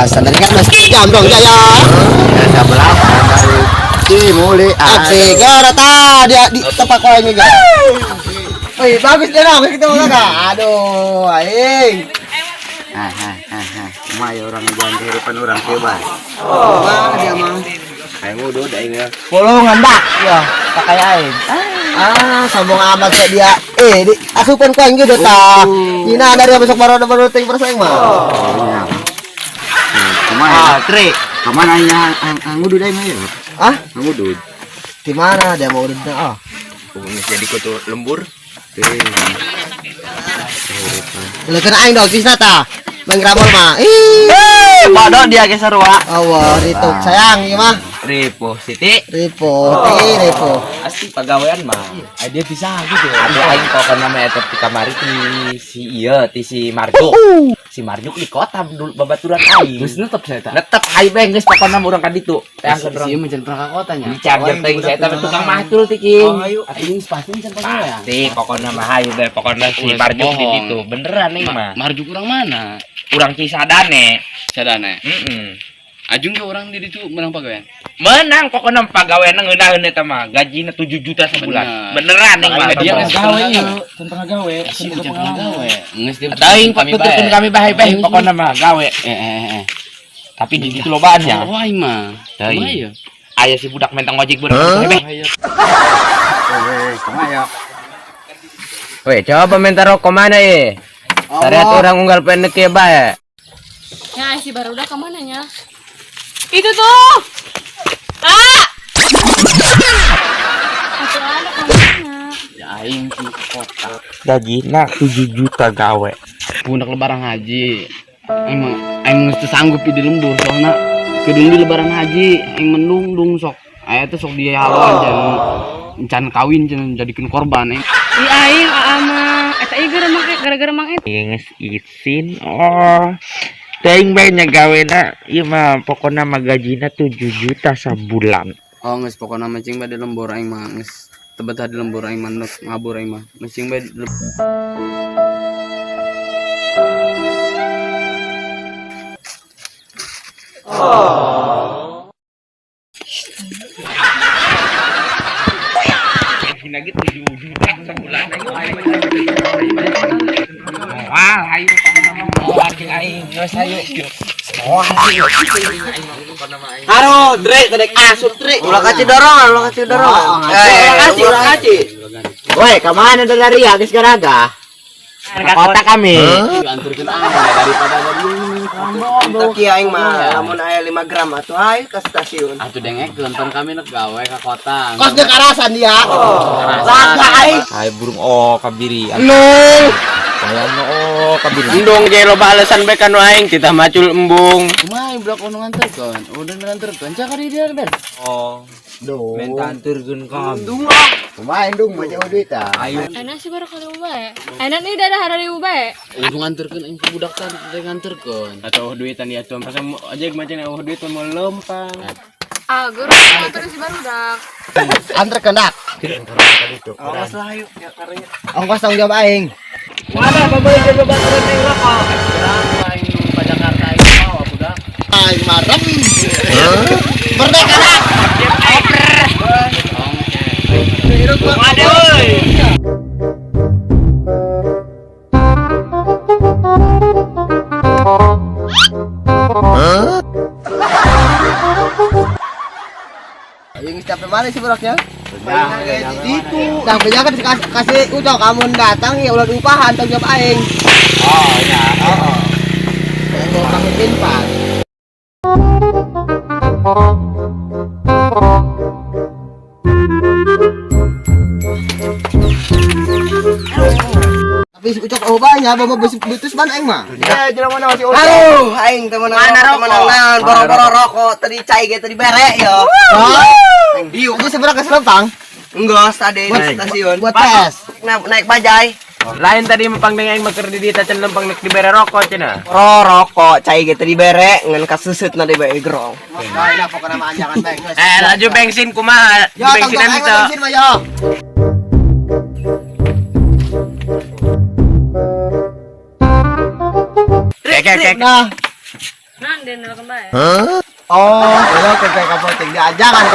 Sandali kan mas jam dong ya ya. Sebelah dari Cimuli. Asik, gara ta dia di tempat kau ini juga. Wih, bagus dia nah, kita mau kagak. Aduh, aing. Ah, ah, ah, ah. Kumaha ya orang jalan kehidupan orang kieu bae. Wah, dia mah. Aing udud aing ya. Bolongan dak ya, pakai aing. Ah, sombong amat kayak dia. Eh, di asupan ku aing gitu ta. Nina dari besok baru baru ting persaing mah. Iya. Kumaha? Ah, tri. Kamana aing ngudud aing ya? Ah, Ngudud. di mana dia mau ududna? Ah. Geus jadi kutu lembur. Lekeun aing dong kisna ta. Bang Ramol mah. Ih, Bodoh dia ge sarua. Allah, rituk sayang ieu mah. Ripuh Siti. Ripo, eh ripo. Pasti pagawean mah. Ah, dia bisa gitu. Ada aing pokokna mah eta ti kamari ti si ieu ti si Marjuk. Si Marjuk di kota dulu babaturan aing. Geus netep saya tak. Netep aing bae geus pokona mah urang ka ditu. Teh Si ieu mencan pernah ka kota nya. Di charger teh saya teh tukang mahtul ti king. Atuh geus pasti mencan pagawean. Pasti pokona mah hayu bae pokona si Ulah Marjuk di bohong. ditu. Beneran nih mah. Marjuk urang mana? Urang Cisadane. Sadane. Heeh. Ajung ke orang di ditu menang pagawean. Menang pokoknya pagawean ngeunaheun eta mah. Gajina 7 juta sebulan. Beneran nih mah. Dia geus Gawe. tentang gawe, tentang gawe. Geus dia Teuing tuturkeun kami bae bae pokona mah gawe. Eh. Tapi di ditu lobaan nya. Wah, aing mah. Teuing. Kumaha ieu? Aya si budak mentang ojek bener bae. Eh, kumaha ya? Weh, coba minta rokok mana ye? Syariat orang unggal pendek ya bae. Ya, si baru udah kemana nya? Itu tuh. Ah! Atuh ada kemana? Ya aing sih ke kota. Gajina 7 juta gawe. Pundak lebaran haji. Aing mah aing geus teu sanggup di lembur soalna kedeung di lebaran haji aing mendung dung sok. Aya teh sok dia haluan can kawin can jadikeun korban aing. Ih aing aa mah eta ieu gara mang gara-gara mang eta. Geus izin oh. Teuing bae nya gawena ieu mah pokona mah gajina 7 juta sabulan. Oh geus pokona mah cing bae di lembur aing mah geus teu betah di lembur aing mah neuk ngabur aing mah. Geus cing bae di lembur. Gajina ge 7 juta sabulan. Moal hayu pokona mah moal jeung aing geus hayu. Haro, Dre, tadi asup Dre. Ulah kasih dorongan, ulah kasih dorongan. Eh, kasih, ulah kasih. Woi, kemana dari ya, geus garaga? Ke kota kami. Anturkeun aing daripada Tapi aing mah lamun aya 5 gram atuh hayu ka stasiun. Atuh dengekeun pan kami nek gawe ka kota. Kos deuk karasan dia. Laga aing. Hai burung oh kabiri. Nung. Kayaknya oh kabiri. Embung ge loba alasan bae kanu aing titah macul embung. Kumaha budak ono nganterkeun? Udah nganterkeun cak ka dieu Ben. Oh, Duh. minta anturkeun kami. Kumaha indung mah jauh duit ah. Ayeuna si baru kali bae. Ayeuna nih dadah hari bae. Ujung nganterkeun aing ka budak tadi teh nganterkeun. Atau duitan dia tuh pasal aja macam eueuh duit mau lempang. Ah, guru nganter si barudak. Anter kendak. Awas lah ayo ya karunya. Ongkos tanggung jawab aing. Mana pabeulit jeung babaturan aing rokok. Aing ka Jakarta aing bawa budak. Aing marem. Merdeka dak. Ada euy. Aing geus capek mana sih buraknya? Itu. Tang beja kan kasih ucok kamu datang ya ulah diupahan tanggung jawab aing. Oh, ya. Heeh. Yang gua kami pinpan. Tapi si ucok oh banyak bawa butus ban aing mah. Ya, jelema mana masih ucok. Aduh, aing temen Mana rokok? temenang naon boro-boro rokok tadi cai ge tadi bere yo. Aing diuk geus seberapa selempang? Enggak, tadi di stasiun. Buat PS. Naik bajai. Lain tadi mempang deng aing maker di dieu can lempang nek dibere rokok cenah. Ro rokok cai ge tadi bere ngan kasusut na bae gerong. Nah, ini pokoknya mah anjangan bae geus. Eh, laju bensin kumaha? Yo, tanggung Bensinan aing itu. bensin mah yo. Kek kek kek. Nah. Nah, dia nelpon bae. Oh, udah kayak kamu tinggal aja kan.